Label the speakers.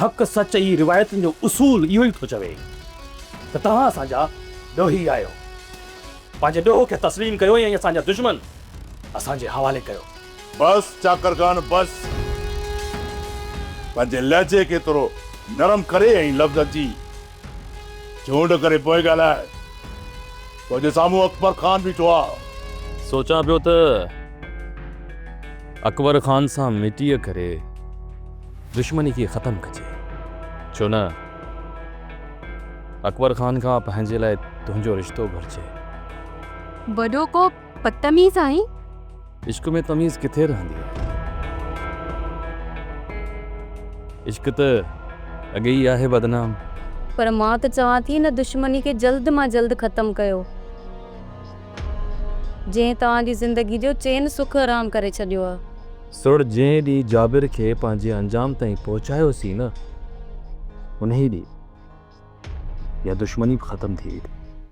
Speaker 1: حق سچ ۽ روايتن جو اصول اهو ئي ٿو چوي ته توهان اسان جا ڏوهي آهيو. پنهنجي ڏوهه کي تسليم ڪيو ۽ اسان جا دشمن اسان جي حوالي ڪيو.
Speaker 2: بس چاڪر خان بس. پنهنجي لهجي کي ٿورو نرم ڪري ۽ لفظن جي چونڊ ڪري پوء ڳالهاء. تنهنجي سامهون اڪبر خان بيٺو آ.
Speaker 1: سوچان پيو ته اڪبر خان سان مٽيء ڪري دشمني کي ختم ڪجي. ڇو نه اڪبر خان کان پنهنجي لاء تنهنجو رشتو گهرجي.
Speaker 3: وڏو ڪو بدتميز آهين.
Speaker 1: عشق ۾ تميز ڪٿي رهندي آهي. عشق ته اڳي ئي آهي بدنام.
Speaker 3: پر مان ته چوان ٿي ان دشمني کي جلد مان جلد ختم ڪيو. جنهن توهان جي زندگي جو چين سک حرام ڪري ڇڏيو آهي.
Speaker 1: سوڙ جنهن ڏينهن جابر کي پنهنجي انجام تائين پهچايوسين نه، انهي ڏينهن اها دشمني به ختم ٿي ويندي.